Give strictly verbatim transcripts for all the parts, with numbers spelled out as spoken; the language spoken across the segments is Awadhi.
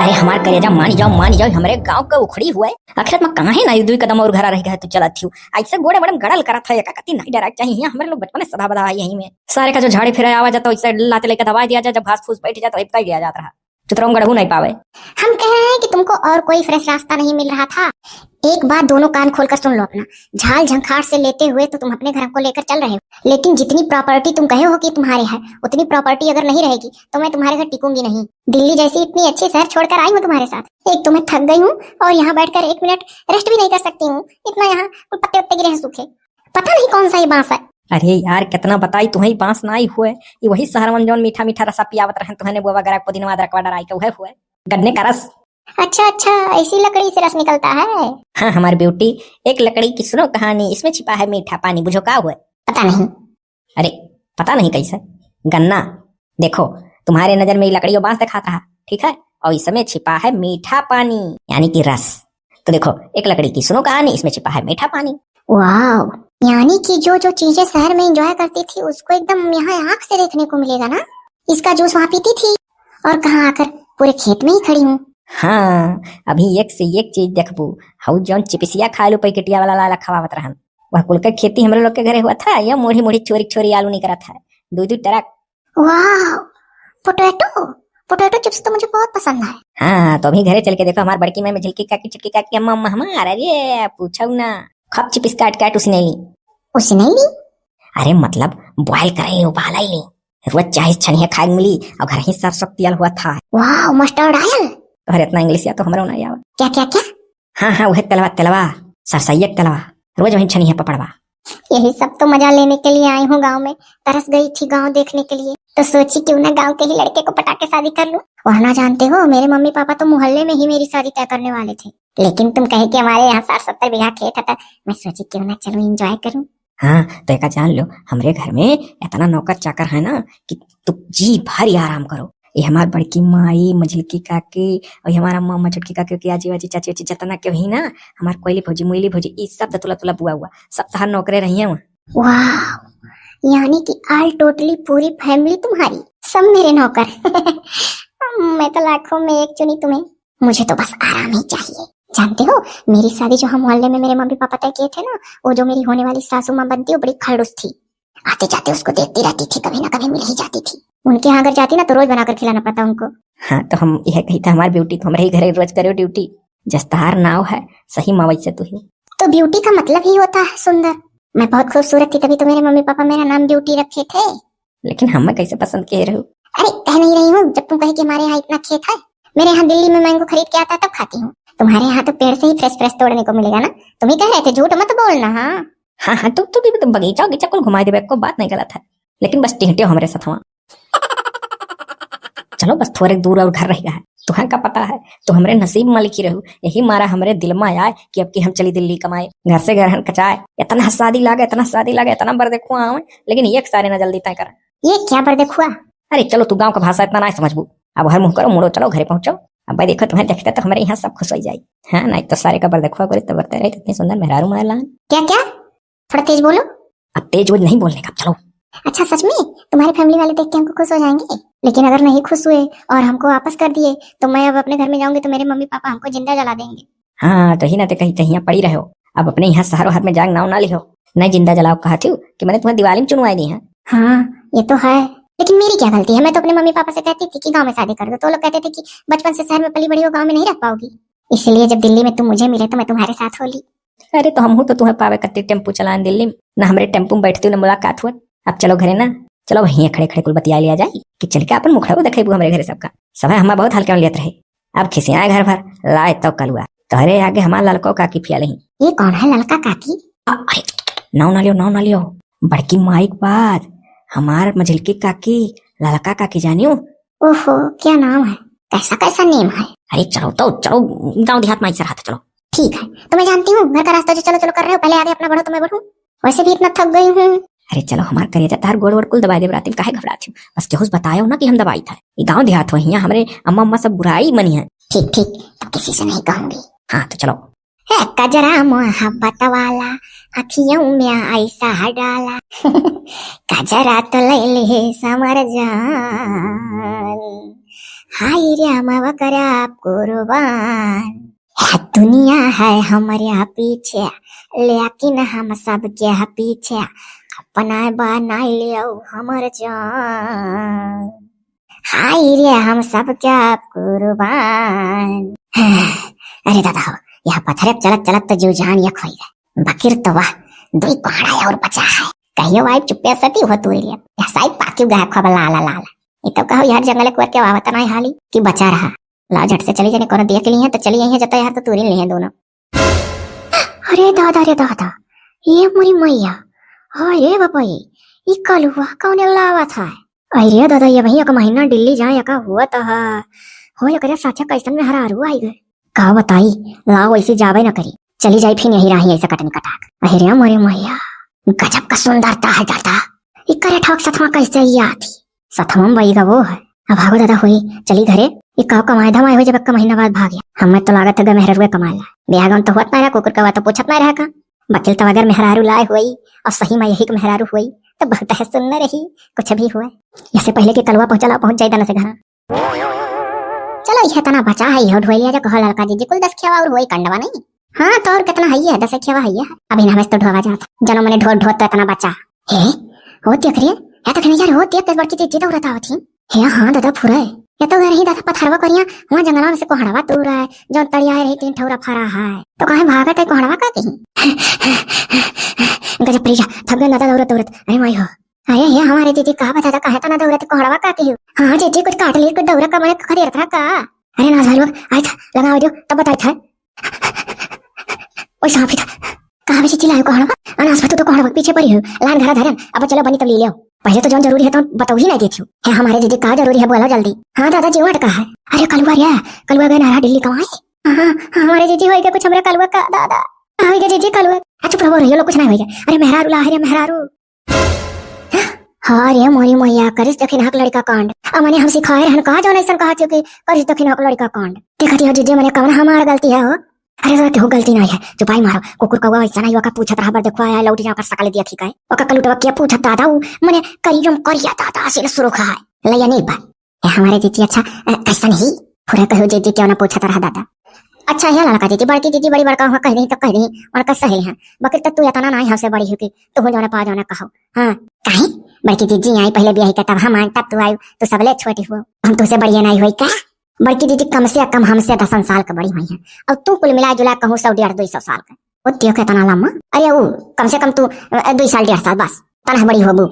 अरे हमार करेजा, मान जाओ, मान जाओ, हमरे गाँव का उखड़ी हुआ है। आखिर में कहाँ है ना, दुई कदम और घरा रह गया है, तू चलत थियो। ऐसे गोड़े बड़े में गड़ल करत है, एका कति नहीं डरा चाहिए। हमरे लोग बचपन से सदा बदा है यहीं में। सारे का जो झाड़े फिरे आवा जाता, वैसे लाते लेके दबा दिया जाए, जब घास फूस बैठ जाता, वही कर दिया जाता रहा। चुतरौन गढ़ू नहीं पावे। हम कह रहे हैं कि तुमको और कोई फ्रेश रास्ता नहीं मिल रहा था। एक बात दोनों कान खोलकर सुन लो अपना, झाल झंखाड़ से लेते हुए तो तुम अपने घर को लेकर चल रहे हो, लेकिन जितनी प्रॉपर्टी तुम कहे हो कि तुम्हारे है, उतनी प्रॉपर्टी अगर नहीं रहेगी तो मैं तुम्हारे घर टिकूंगी नहीं। दिल्ली जैसी इतनी अच्छी शहर छोड़कर आई हूँ तुम्हारे साथ। एक तो मैं थक गई हूँ और यहाँ बैठकर एक मिनट रेस्ट भी नहीं कर सकती हूँ, इतना यहाँ कुल पत्ते उत्ते गिरे हैं सूखे। पता नहीं कौन सा ये बांस है। अरे यार, कितना बताई तुम्हें, बांस ना ही हुए, ये वही शहर में जौन मीठा मीठा रसा पियावत रहन तुम्हें, नेबुआ वगैरह, पुदीना अदरकवा डराई के, वह हुए गन्ने का रस। अच्छा अच्छा, ऐसी लकड़ी से रस निकलता है? हाँ हमार ब्यूटी, एक लकड़ी की सुनो कहानी, इसमें छिपा है मीठा पानी, बुझो का हुए? पता नहीं। अरे पता नहीं कैसे? गन्ना। देखो, तुम्हारे नजर में ये लकड़ी और बांस दिखात रहा, ठीक है, और इसमें छिपा है मीठा पानी, यानी कि रस। तो देखो, एक लकड़ी की सुनो कहानी, इसमें छिपा है मीठा पानी। वाओ, यानी कि जो जो चीजें शहर में एंजॉय करती थी, उसको एकदम यहाँ आँख से देखने को मिलेगा ना। इसका जूस वहाँ पीती थी और कहाँ आकर पूरे खेत में ही खड़ी हूँ। हाँ, अभी एक से एक चीज देखबू, हऊ जौन चिपिसिया खा लू पैकेटिया वाला लाला खवावत रहन, वह कुल के खेती हमरे लोग के घरे हुआ था, या मोड़ी मोड़ी चोरी चोरी आलू निकरत है, दू दू ट्रक। वाह, पोटैटो, पोटैटो चिप्स तो मुझे बहुत पसंद है। हाँ, तो अभी घरे चल के देखो, हमार बड़की माई में झिलकी काकी, चिटकी काकी, अम्मा, अम्मा हमार, अरे पूछो ना, खप चिप्स काट काट उसने ली। उसने ली? अरे मतलब बॉयल करे, उबाला ही ली, रोज चाहे छनिया खाए के मिली, और घर ही सरसों तेल हुआ था। वाह, मस्टर्ड ऑयल। अरे इतना इंग्लिश या तो हमरो ना आवा। क्या क्या क्या? हाँ हाँ, वह तेलवा, तेलवा, सरसैया के तेलवा, रोज वही छनिया पपड़वा। यही सब तो मजा लेने के लिए आई हूँ गाँव में। तरस गई थी गाँव देखने के लिए, तो सोची क्यों ना गाँव के ही लड़के को पटा के शादी कर लूँ। और ना जानते हो, मेरे मम्मी पापा तो मोहल्ले में ही मेरी शादी तय करने वाले थे, लेकिन तुम कहे कि हमारे यहाँ साठ सत्तर बीघा खेत है, तो मैं सोची क्यों ना चलूँ, एंजॉय करूँ। हाँ, तो एका जान लो, हमरे घर में इतना नौकर चाकर है ना कि तू जी भर ही आराम करो। ये हमार बड़की माई, मझिलकी काकी, और ये हमार अम्मा, अम्मा, छोटकी काकी, की आजी, वाजी, चाची, वाची, जतना के ही ना, हमार कोयली भौजी, मुइली भौजी, ई सब दतुला तुला बुआ हुआ, सब तहार नौकरे रही हैं वहाँ। वाह, यानी कि all totally पूरी फैमिली तुम्हारी, सब मेरे नौकर। मैं तो लाखों में एक चुनी तुम्हें। मुझे तो बस आराम ही चाहिए। जानते हो, मेरी शादी जो हम मोहल्ले में मेरे मम्मी पापा तय किए थे ना, वो जो मेरी होने वाली सासू माँ बनती, वो बड़ी खड़ूस थी। आते जाते उसको देखती रहती थी, कभी ना कभी मिल ही जाती थी। उनके यहाँ अगर जाती ना, तो रोज बनाकर खिलाना पड़ता उनको। हाँ, तो हम यह कही था, हमार ब्यूटी तो हमरे ही घरे रोज करे ड्यूटी। जस्तार नाव है, सही माँ वैसे तू ही। तो ब्यूटी का मतलब ही होता है सुंदर। मैं बहुत खूबसूरत थी, तभी तो मेरे मम्मी पापा मेरा नाम ब्यूटी रखे थे। लेकिन हमें कैसे पसंद किए रहू? अरे, कह नहीं रही हूँ, जब तुम कहे कि हमारे यहाँ इतना खेत है, मेरे यहाँ दिल्ली में मैंगो खरीद के आता है तब खाती हूँ। तुम्हारे यहाँ तो पेड़ से ही फ्रेश फ्रेश तोड़ने को मिलेगा ना। तुम ही कह रहे थे, झूठ मत बोलना। हाँ हाँ हाँ, तू तू भी तो बगीचा उगीचा कुल घुमा देबे, कोई बात नहीं गलत है, लेकिन बस टिहटियो हमरे साथ वहाँ। चलो बस थोड़े दूर और घर रह गया है, तुहन का पता है, तो हमरे नसीब में लिखी रहू, यही मारा हमरे दिल में आए कि अब की हम चली दिल्ली कमाए। घर से घर हन कचाए, इतना शादी लागे, इतना शादी लागे, इतना बर देखुआ आवे, लेकिन एक सारे ना जल्दी तय करा। ये क्या बर देखुआ? अरे चलो, तू गाँव का भाषा इतना ना समझबू, अब हर मुँह करो, मुड़ो, चलो घरे पहुँचो। अब भाई देखो, तुम्हें देखते तो हमरे यहाँ सब खुश हो जाए। हाँ, नहीं तो सारे का बर देखुआ करे तो बरते रहे, इतनी सुंदर मेहरारू मारलान। क्या क्या? थोड़ा तेज बोलो। अब तेज वेज नहीं बोलने का, चलो। अच्छा, सच में? तुम्हारी फैमिली वाले देख के हमको खुश हो जाएंगे? लेकिन अगर नहीं खुश हुए और हमको वापस कर दिए, तो मैं अब अपने घर में जाऊंगी तो मेरे मम्मी पापा हमको जिंदा जला देंगे। हाँ, तो ही ना ते कहीं, कहीं पड़ी रहो। अब अपने यहाँ शहरों हर में जाग नाव ना लिहो। नहीं जिंदा जलाओ कहा थी कि मैंने तुम्हें दिवाली में चुनवाई दी है। हाँ, ये तो है, लेकिन मेरी क्या गलती है? मैं तो अपने मम्मी पापा से कहती थी कि गाँव में शादी कर दो, तो वो लोग कहते थे कि बचपन से शहर में पली बड़ी हो, गाँव में नहीं रह पाओगी, इसलिए जब दिल्ली में तुम मुझे मिले तो मैं तुम्हारे साथ हो ली। अरे, तो हमहू तो तुम्हें पावे खातिर टेम्पू चलान दिल्ली में, ना हमरे टेम्पू में बैठती हो, ना मुलाकात हुआ। अब चलो घरे ना, चलो वहीं खड़े खड़े कुल बतिया लिया जाए कि चल के अपन मुखड़ा को देखेबू हमरे घरे सबका। सब है हमार बहुत हल्के में लेत रहे, अब खिसियाए घर भर, लाए तो कलुआ, तोहरे आगे हमार ललको काकी फियल ही। ये कौन है ललका काकी? अरे, नाव ना लियो, नाव ना लियो, बड़की माई के बाद हमार मझिलकी काकी, ललका काकी जानियो। ओहो, क्या नाम है, कैसा कैसा नेम है? अरे चलो तो, चलो, गाँव देहात में ऐसा रहा था, चलो। ठीक है, तो मैं जानती हूँ घर का रास्ता जो चलो चलो कर रहे हो, पहले आगे अपना बढ़ो तो मैं बढ़ूँ, वैसे भी इतना थक गई हूँ। अरे चलो हमार करेजा, तार गोड़ वोड़ कुल दबा देब, राती में काहे घबराती हो? बस केहू से बतायो ना कि हम दबाई था, ये गाँव देहात हो, यहाँ हमरे अम्मा अम्मा सब बुराई मनी है। ठीक ठीक, तो किसी से नहीं कहूँगी। हाँ तो चलो। है कजरा मोहब्बत वाला, अखियों में ऐसा डाला। कजरा तो ले ले समर जान, हाय रे हम करब कुर्बान। है दुनिया है हमरे पीछे, लेकिन हम सबके पीछे अपना बनाई लियो हमर जान। हाय रे हम सबके कुर्बान। अरे दादा हो, यह पत्थरे चलत चलत तो जीव जान यक होई गए। बकिर तो वाह, दुई कोहड़ा और बचा है। कहियो वाइफ चुप्पे सती हो तूरी ले। यह साइड पाकिव गया खब लाला लाला। ये तो कहो यार जंगल एक बार के आवत नहीं हाली कि बचा रहा। लाओ झट से चली जाने कोनो देख ली है तो चली आई है जता यार तो तूरी ली है दोनों। अरे दादा रे दादा, ये मोरी मैया। अरे बाबा ये, ई कलुआ कौने लावत है? अरे दादा ये वही एक महीना दिल्ली जाए का हुआ तो है। हो एकरे साथे कैसन मेहरारू आई गए। का बताई, लाओ ऐसे जावे न करी, चली जाई फिर यही राही ऐसे कटनी कटाक। अरे मोरी मैया, गजब का सुंदरता है दादा। इकरे ठोक सथवा कैसे ही आती? सथवा में बई गवो है। अब भागो दादा होई, चली घरे। ये का कमाए धमाए हो जब एक महीना बाद भाग गया। हमें तो लागत है ग मेहरारू कमाए ला। ब्याह गौन तो होत ना रहा, कुकुर का तो पूछत ना रहा का। बकिल तो अगर मेहरारू लाए होई और सही में यही के मेहरारू होई तो बहुत है सुंदर रही, कुछ भी हुए। इससे पहले कि कलुआ पहुंचा ला पहुंच जाए दाना से घर। चलो यह तना बचा है, यह ढोई लिया जा कहो लड़का जीजी कुल दस खेवा और होई कंडवा नहीं। हाँ तो और कितना है ये, दस खेवा है ये। अभी ना तो ढोवा जात, जनो मने ढो ढो तो इतना बचा। हे, हो देख रे, या तो खनियार हो देख के बड़की जीजी दौड़त आवत ही। हे हाँ दादा फुरे, ये तो रही दादा पथरवा करिया, वहाँ जंगलवा में से कोहड़वा तूर है, जो तड़िया रही तीन ठौरा फरा है। तो काहे भागत है कोहड़वा का कहीं? गजब प्रिया, थक गए दादा दौड़त दौड़त। अरे माई हो, अरे हे हमारे जीजी का बता था काहे तना दौड़त कोहड़वा का कहीं? हाँ जीजी कुछ काट ली, कुछ दौड़ा का मने खदेड़ था का? अरे नाज भाई लोग, आए था, लगा दियो, तब बताई था। ओए सांप ही था। कहाँ भी चिल्लायो कोहड़वा? अनास भतू तो कोहड़वा पीछे पड़ी हो। लान घरा धरन। अब चलो बनी तब ले लियो। पहले तो जौन जरूरी है तो बताओ ही नहीं देती हो। है हमारे जीजी का जरूरी है बोलो जल्दी। हाँ दादा जी वट का है। अरे कलुआ रे, कलुआ गए नारा दिल्ली कमाए। हाँ, हाँ, हमारे जीजी होइगा कुछ हमरा कलुआ का दादा। होइगा जीजी कलुआ। आ चुप रहो, रहियो लोग कुछ नहीं होइगा। अरे मेहरारू ला है रे मेहरारू। हाँ रे मोरी मैया, करिस दखिनहक लड़िका कांड। आ मने हम सिखाए रहन का जौन ऐसन कहा थियो कि करिस दखिनहक लड़िका कांड। देखत हो जीजी मने कौन हमार गलती है हो? अरे दादा केहू गलती नहीं है, चुपाई मारो। कुकुर कौआ ऐसा नहीं ओका पूछत रहा बर देखो आया लौट जाओ कर सकल दिया ठीक है। ओका कलुटवा किया पूछत दादा उ मने करियम करिया दादा से सुरुखा है। लैया नहीं बा। ए हमारे जीजी अच्छा, अ, कैसन ही? फुरा कहो जीजी क्यों ना पूछत रहा दादा। अच्छा है लड़का जीजी, बड़की जीजी बड़ी बड़का हुआ कह दी तो कह दी, और कैसा है यहाँ? बकिर तो तू इतना ना है हमसे बड़ी हो कि तू हो जाना पा जाना कहो। हाँ, काहे? बड़की जीजी आई पहले ब्याही के तब हम आए तब तू आई, तू सबले छोटी हो, हम तुझसे बढ़िया नहीं हुई का? बड़की जीजी कम से कम हमसे दसन साल के बड़ी हुई हैं, और तू कुल मिला जुला कहूँ सौ डेढ़ दो सौ साल के। वो त्यो के तना लम्मा? अरे वो कम से कम तू, अ, दो साल डेढ़ साल बस, तना बड़ी होबू।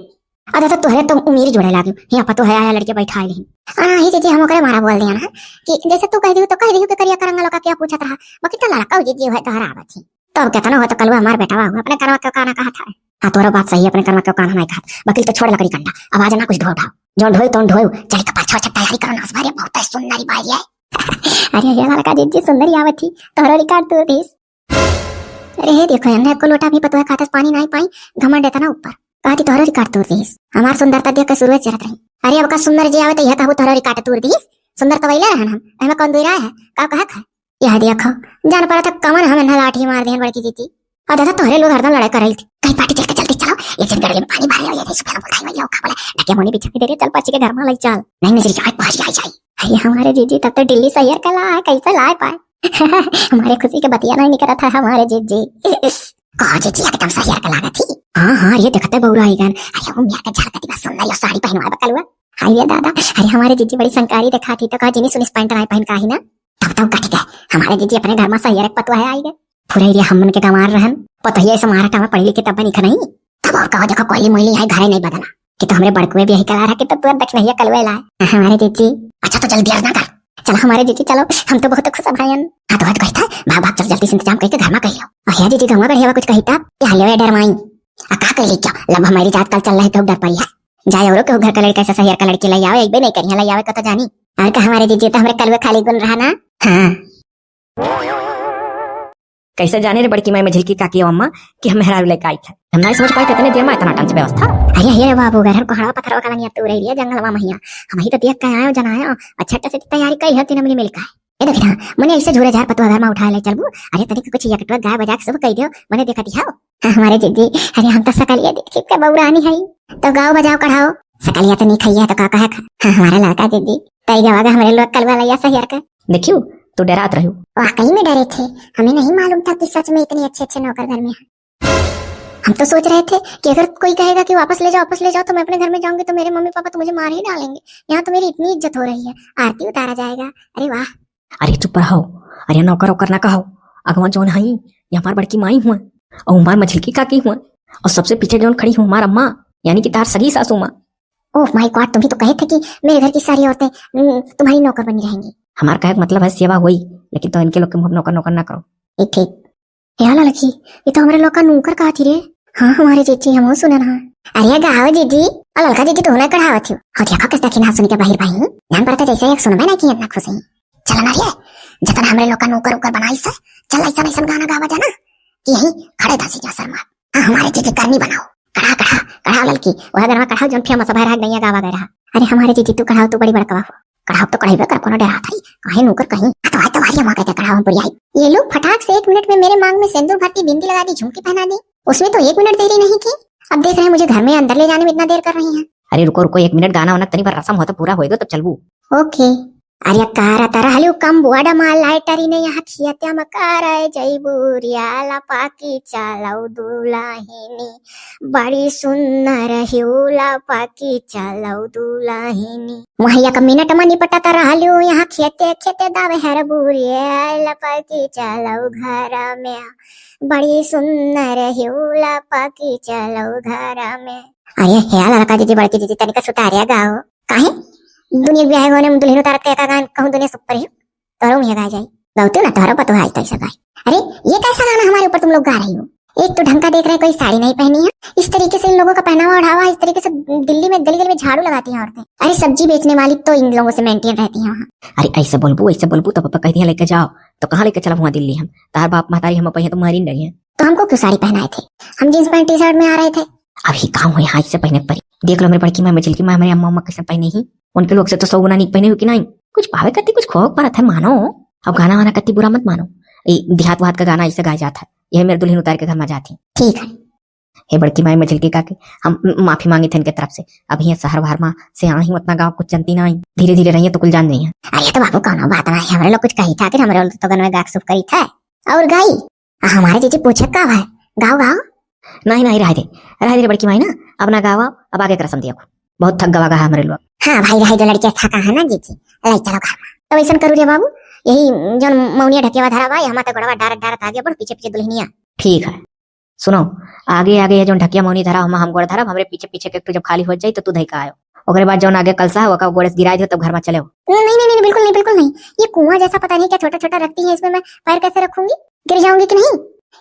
अरे तो तोहरे तो उम्र जोड़े लागी। यहाँ पर तो है आया लड़के बैठा है नहीं। हाँ, ही जीजी हम ओकरे मारा बोल दिया ना कि जैसे तू कह दियो तो कह दियो कि करिया करंगा लोग का क्या पूछत रहा। बाकी तो लड़का जीजी है तोहरा आवत ही। तब केतना हो तो कलुआ हमार बेटवा हुआ, अपने करवा के काना कहा था। हाँ, तोरो बात सही है, अपने करवा के काना नहीं कहा था। बकिल तो छोड़ लकड़ी कंडा, अब आज ना कुछ ढो ढाओ। जौन ढोई तौन ढोई, चली कपार छो छो तैयारी करो नाच भरे, बहुत है सुंदरी बाई है। अरे ये लड़का जीजी सुंदरी आवत ही, तोहरो रिकॉर्ड तोड़ दीस। अरे हे देखो, अन्ने को लोटा भी पतोह खातस पानी नहीं पाई, घमंड इतना ऊपर। कहती तोहरो रिकॉर्ड तोड़ दीस। हमार सुंदरता देख के सुरुए चढ़त रही। अरे अब का सुंदर जी आवे तो यह कहू तोहरो रिकॉर्ड तोड़ दीस। सुंदर तो वैले रहन हम, एमे कौन दुई राय है? का कहत है? यह देखो, जान पड़ा था कमन हमें ना लाठी मार देहन बड़की जीजी। और दादा तोहरे लोग हरदम लड़ाई करल थी। कहीं पार्टी चल के जल्दी चलो, ये जन गड़ले में पानी भर ले, ये सुखाना बुलाई वाली हो का बोले, ढके मोनी बिछा के दे रे, चल पाची के घर में लई चल। नहीं नजर आई पाची आई जाई। अरे हमारे जीजी तब तो दिल्ली से हरियर कला है, कैसे लाए पाए? हमारे खुशी के बतिया नहीं निकला था हमारे जीजी। कहा जीजी एकदम से हरियर कला थी। हाँ हाँ, ये देखते बउरा आई गन। अरे वो मियाँ का झाड़ का दिवा सुंदर यो साड़ी पहनवा बकलुआ। हाय रे दादा, अरे हमारे जीजी बड़ी संकारी देखा थी तो कहा जीनी सुनिस पैंट राय पहन का ही ना। तब तब कट गए। हमारे जीजी अपने घर में सही एक पतुआ है आई गए। फुरैरिया हमन के गंवार रहन। पतहिया से मारा टावा पढ़ी लिखी तब बनी नहीं। तब और कहो देखो कोयली मोयली है घरे नहीं बदला। कि तो हमरे बड़कुए भी यही कला रहा कि तो तू दखिनहिया कलुए लाए। हमारे जीजी। अच्छा तो जल्दी अर्ज ना कर। चलो हमारे जीजी चलो, हम तो बहुत खुश हैं भाईन। हाँ तो हट कही था, भाग भाग चल जल्दी से इंतजाम करके घर में कही हो। और है जीजी गंवा बढ़िया कुछ कही था, ये हले डर माई। आ का कही क्या? लब हमारी जात कल चल रही तो डर पड़ी है। जाए औरो के घर का लड़का से शहर का लड़की ले आवे, एक भी नहीं करिया ले आवे को तो जानी। और का हमारे जीजी तो हमरे कलुए खाली गुन रहा ना। हाँ। कैसे जाने रे बड़की माई मझिलकी काकी अम्मा कि हम मेहरारू लेके आई थे। हम नहीं समझ पाए थे इतने देर में इतना टंच व्यवस्था। अरे हे रे बाबू, घर को हड़वा पत्थर वाला नहीं तू रही रे जंगल में महिया। हम ही तो देख के आयो जनायो। अच्छा से तैयारी करी है तीन मिली मिलकर। ए देखी ना, मने ऐसे झूरे झार पतुआ घर में उठा ले चलबू। अरे तनिक कुछ यकटवा गाय बजा के सब कह दियो, मने देखा दिखाओ। हाँ, हमारे जीजी, अरे हम तो सकलिया देखी के बौरानी है। तो गाओ बजाओ कढ़ाओ। सकलिया तो नहीं खाइए तो का कहे खा? हाँ, हमारा लड़का जीजी। तई गवा गा हमरे लोग कलवा लइया सहियर का। देखियो, तू डरात रहियो। वाकई में डरे थे, हमें नहीं मालूम था कि सच में इतने अच्छे अच्छे नौकर घर में हैं। हम तो सोच रहे थे कि अगर कोई कहेगा कि वापस ले जाओ, वापस ले जाओ, तो मैं अपने घर में जाऊंगी तो मेरे मम्मी पापा तो मुझे मार ही डालेंगे। यहाँ तो मेरी इतनी इज्जत हो रही है, आरती उतारा जाएगा। अरे वाह। अरे चुप रहो, अरे नौकर वोकर ना कहो, अगवा जौन हई, ये हमार बड़की माई हुआ और हमार मझिलकी काकी हुआ और सबसे पीछे जौन खड़ी हुआ हमार अम्मा, यानी कि तार सगी सासू माँ। Oh my God, तुम ही तो कहे थे कि मेरे घर की सारी औरतें, हम्म, तुम्हारी नौकर बनी रहेंगी। हमार कहे का मतलब है सेवा होई, लेकिन तो इनके लोग के मुँह नौकर नौकर ना करो। ठीक ठीक। ए ललकी, ये तो हमरे लोग का नौकर कहा थी रे। हाँ, हमारे जीजी, हमहू सुनन हा। अरे गाओ जीजी, और ललका जीजी तू ना कढ़ावत हो। हो देखो किस दखिन हाथ सुन के बाहिर भाई। जान पड़ता जैसे एक सुनबे ना कि इतना खुश है। चल ना रे, जतन हमरे लोग का नौकर उकर बनाई से, चल ऐसा ऐसा गाना गावा जाना कि यही खड़े दसी जा शर्मा। हाँ, हमारे जीजी करनी बनाओ। कढ़ा, कढ़ा, कढ़ाओ ललकी, वह गरवा कढ़ाओ जौन फेमस भय रहा गैया गावा गए रहा। अरे हमारे जीजी तू कढ़ाओ, तू बड़ी बड़कवा हो। कढ़ाओ तो कढ़ाई कर, कोनो डरात है, काहे नौकर कहीं। हाँ तो आए तो भाई हम कह के कढ़ाओ हम पुरियाई। ये लोग फटाक से एक मिनट में मेरे मांग में सिंदूर भर के बिंदी लगा दी, झुमकी पहना दी, उसमें तो एक मिनट देरी नहीं की। अब देख रहे हैं मुझे घर में अंदर ले जाने में इतना देर कर रही हैं। अरे रुको रुको, एक मिनट, गाना वाना तनी भर रसम होता पूरा होएगा तब चलबू। ओके। अरे कार तरह हलियो कम बुआ डमा लाइटरी ने यहाँ खियत्या मकार है जय बुरिया लपाकी चालौ दुलाहिनी। बड़ी सुंदर हिउला पाकी चालौ दुलाहिनी। वहाँ एक मिनट में निपटत रहलू, यहाँ खेते खेते दावे हर बुरिया लपाकी चालौ घर में। बड़ी सुंदर हिउला पाकी चालौ घर में। अरे हे लड़का जीजी, बड़की जीजी, तनिका सुतारिया गाओ। काहे? दुनिया के ब्याह होने में दुल्हन उतारत के का गान कहूँ दुनिया सुपर ही। तोरो मुँह गाय जाई। गौतू ना तोहरा पतोह आई तैसा गाय। अरे, ये कैसा गाना हमारे ऊपर तुम लोग गा रही हो? एक तो ढंग का देख रहे हैं, कोई साड़ी नहीं पहनी है, इस तरीके से इन लोगों का पहनावा ओढ़ावा, इस तरीके से दिल्ली में गली गली में झाड़ू लगाती हैं औरतें। अरे, सब्जी बेचने वाली तो इन लोगों से मेंटेन रहती हैं वहाँ। अरे, ऐसे बोलबू, ऐसे बोलबू तो पापा कह दिया लेके जाओ, तो कहाँ लेके चलब हुआ दिल्ली हम? तार बाप महतारी हम पहिए तो मारी नहीं है। तो हमको क्यों साड़ी पहनाए थे? हम जींस पैंट टी शर्ट में आ रहे थे। अभी गाँव है, हाथ से पहने पड़ी। देख लो मेरी बड़की माँ, मझिलकी माँ, हमारी अम्मा, अम्मा कैसे पहने ही। उनके लोग से तो सौ गुना नीक पहने हो कि नहीं। कुछ पावे करती, कुछ खोक परत है, मानो। अब गाना वाना करती बुरा मत मानो। ए, देहात वहात का गाना ऐसे गाया जाता है। यह मेरे दुल्हन उतार के घर में जाती। ठीक है। हे बड़की माई, मझिलकी काकी, हम म-, माफी मांगी थे इनके तरफ से। अब यहाँ शहर वहर माँ से आई, उतना गाँव कुछ जानती ना आई। धीरे धीरे रहिए तो कुल जान जाइए। अरे तो बाबू, कौनो बात ना है, हमरे लोग कुछ कही था कि हमरे लोग तो गनवे गाक सुख करी था। और गाई, आ, हमारे जीजी पूछे का है? गाओ, गाओ। नहीं, नहीं, रह दे, रह दे रे बड़की माई ना, अब ना गावा, अब आगे के रसम दिया को। बहुत थक गवा गा है हमरे लोग। हाँ भाई, रह दे, लड़किया थका है ना जीजी, ले चलो घर में। तो ऐसन करू रे बाबू, यही जौन मौनिया ढकेवा धरा बा, ये हमार तो गोड़वा डारत डारत आगे बढ़, पीछे पीछे दुल्हनिया। ठीक है, सुनो, आगे आगे ये जौन ढकिया मौनी धरा, हम, हम गोड़ धरब, हमरे पीछे पीछे के एक ठो जब खाली हो जाई तो तू धई का आयो। ओकरे बाद जौन आगे कलसा है, ओका गोड़े से गिराई दियो, तब घर में चले हो। नहीं, नहीं, नहीं, बिल्कुल नहीं, बिल्कुल नहीं। ये कुआं जैसा पता नहीं क्या छोटा छोटा रखती है, इसमें मैं पैर कैसे रखूंगी? गिर जाऊंगी कि नहीं?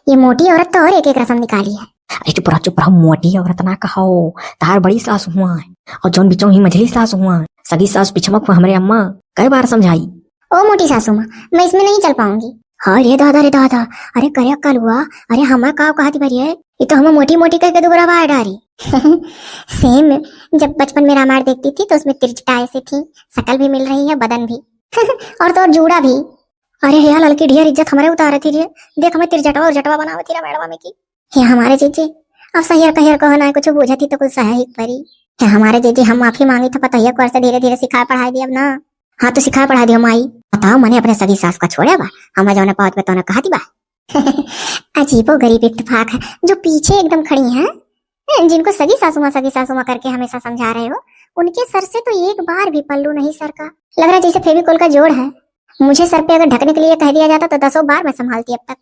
ये मोटी औरत तो और एक एक रसम निकाली है। अरे चुप रहो, चुप रहो, मोटी औरत ना कहो, तार बड़ी सास हुआ है, और जौन बिचौही मझली सास हुआ है, सगी सास पिछमक हुआ हमरे अम्मा, कई बार समझाई। ओ मोटी सासू माँ, मैं इसमें नहीं चल पाऊंगी। हाँ रे दादा, रे दादा, अरे करे कलुआ, अरे हमें का कहती भरी है, ये तो हमें मोटी मोटी कह के दुबरा बाहर डारी। सेम, जब बचपन में रामायण देखती थी तो उसमें तिरछटा ऐसे थी, शकल भी मिल रही है, बदन भी। और तो और जूड़ा भी। अरे हे ललकी, ढेर इज्जत हमरे उतारे थी रे। देख, हमें तिरजटवा और जटवा बनावे थी रामायणवा में की। हे हमारे जीजी, अब सहियर कहियर कहो ना, कुछ बूझत ही तो कुछ सहे ही परी। हे हमारे जीजी, हम माफी मांगी था, पतोहिया कुंवर से धीरे धीरे सिखाए पढ़ाए दिया अब ना। हाँ, तो सिखाए पढ़ाए दिया माई। बताओ, मने अपने सगी सास का छोड़े बा, हमें जौने पावत में तौने कहा दी बा। अजीबो गरीब इत्तेफाक है, जो पीछे एकदम खड़ी हैं, हैं, जिनको सगी सासू माँ, सगी सासू माँ करके हमेशा समझा रहे हो, उनके सर से तो एक बार भी पल्लू नहीं सरका। लग रहा है जैसे फेविकोल का जोड़ है। मुझे सर पे अगर ढकने के लिए कह दिया जाता तो दसों बार मैं संभालती अब तक।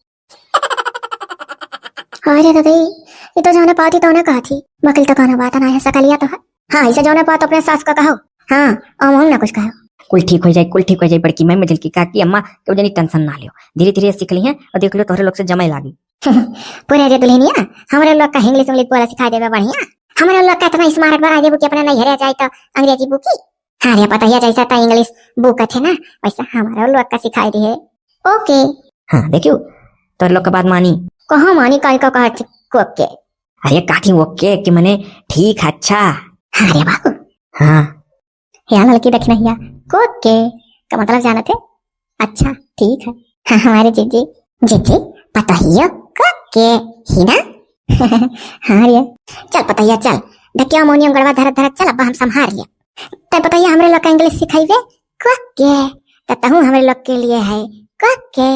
अरे दादा, ये तो जौने पावत ही तौने कहा थी। वकील तो कहना बात ना है, सकलिया तो है। हाँ, ऐसे जौने पावत अपने सास का कहो। हाँ, और हम ना कुछ कहो। कुल ठीक हो जाए, कुल ठीक हो जाए बड़की माई, मझिलकी काकी, अम्मा, केहू जनी टेंशन ना लियो। धीरे धीरे सीख ली हैं और देख लियो तोहरे लोग से जमे लागी। पूरे रे दुल्हनिया, हमरे लोग का इंग्लिश उंग्लिश बोला सिखा देबे बढ़िया। हमरे लोग का इतना स्मार्ट बना देबू कि अपने नैहरे जाए तो अंग्रेजी बूकी। हाँ रे पतोहिया, जैसा तो इंग्लिश बूकत है ना, वैसा हमरे लोग का सिखाई दिहे। ओके। हाँ, देखियो, तोहरे लोग का बात मानी। कहाँ मानी, काहे का कहा थी ओके? अरे काकी, ओके कि मने ठीक, अच्छा। हाँ रे बाबू। हाँ। या लड़की देखना हिया, कोके का मतलब जानत है? अच्छा, ठीक है। हाँ, हमारे जीजी, जीजी, पतोहियो कोके ही ना? हाँ रे। चल पतोहिया, चल। ढकिया मोनियम गड़वा धरत धरत चल, अब हम संभार लिया। तै पतोहिया हमरे लोग का इंग्लिश सिखाइबे, कह के, त तहूँ हमरे लोग के लिए है, कह के।